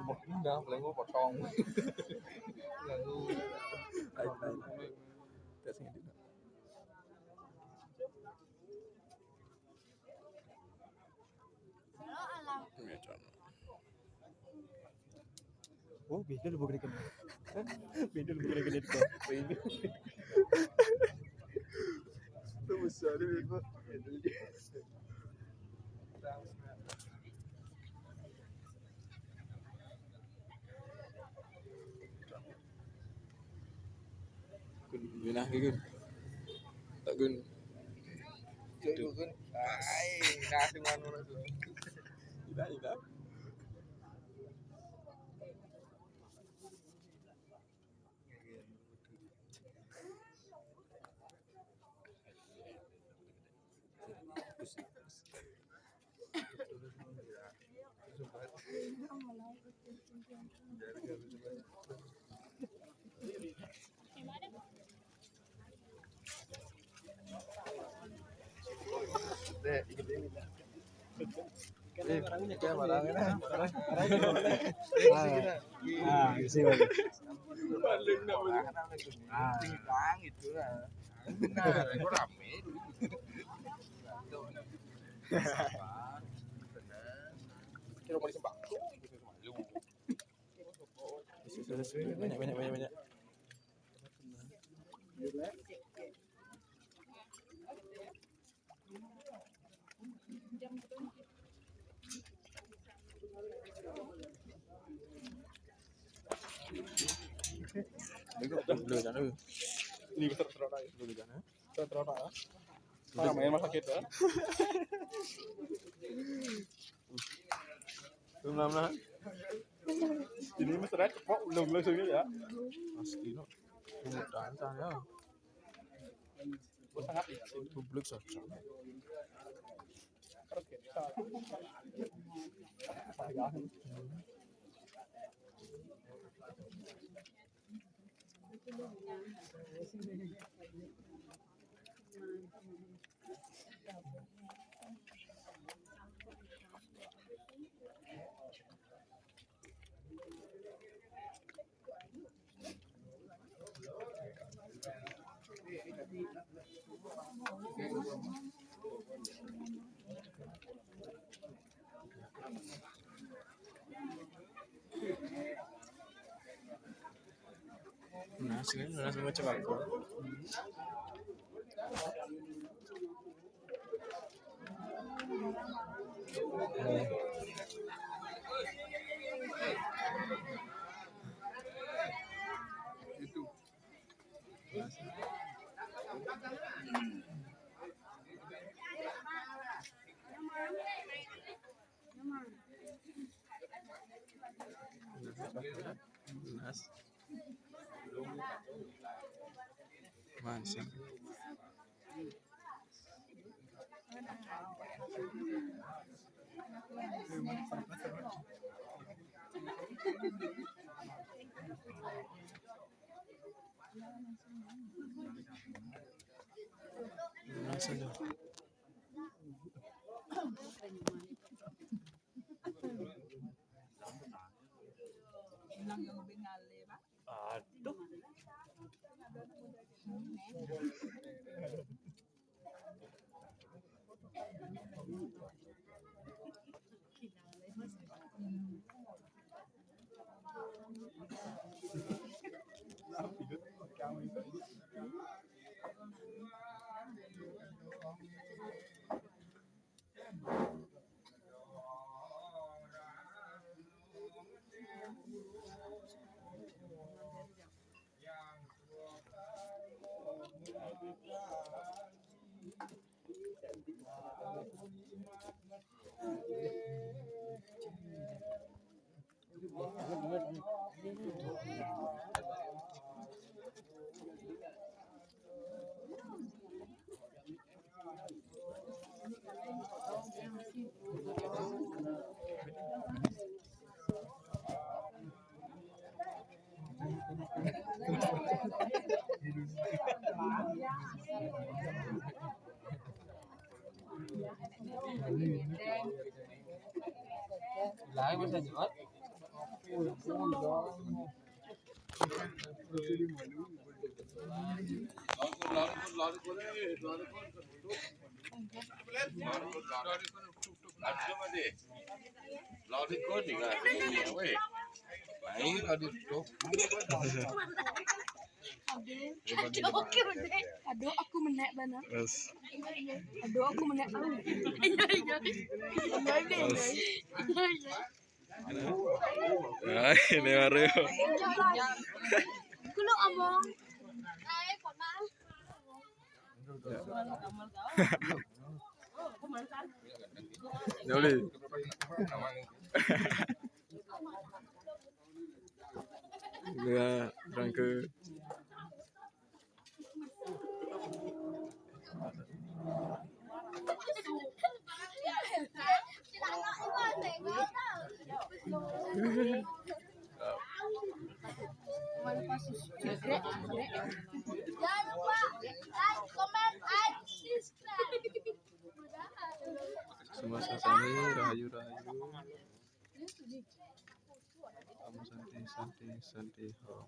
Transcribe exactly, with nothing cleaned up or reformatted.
Một đứa nào lấy ngô vào trong. Là ngu. Đây, đây. Để xem đi. Oh, beda lu bukan ikan. Beda lu bukan ikan itu. Beda. Lu besar dia, Bego. Gun, gun, nah, gun. Tak gun. Cuk, gun. Ai, nah, sing anu, anu. Tidak, tidak. Ah, ah, isi, Bang. Ah. Nah, itu rame. Kira mau disembah. Banyak, banyak, banyak, banyak. Ini besar-besar aja. Besar-besar aja. Orang main masak gitu. Belum lama. Ini mesra cepok, belum langsung ya. Pasti, no. Mudah-mudahan sana. Publik saja. Nah, sini, nah, sini macam apa? Mas. Mas. Aduh. Aduh, aku menek bana. Yes. Aduh, aku menek. Iya, iya. Iya, iya. Ya, ini baru. Kulo omong. Jauh. Ya, rangka. Jangan lupa like, comment, and subscribe. Semua sasami, rahayu, rahayu. Om Santi, Santi, Santi, Om.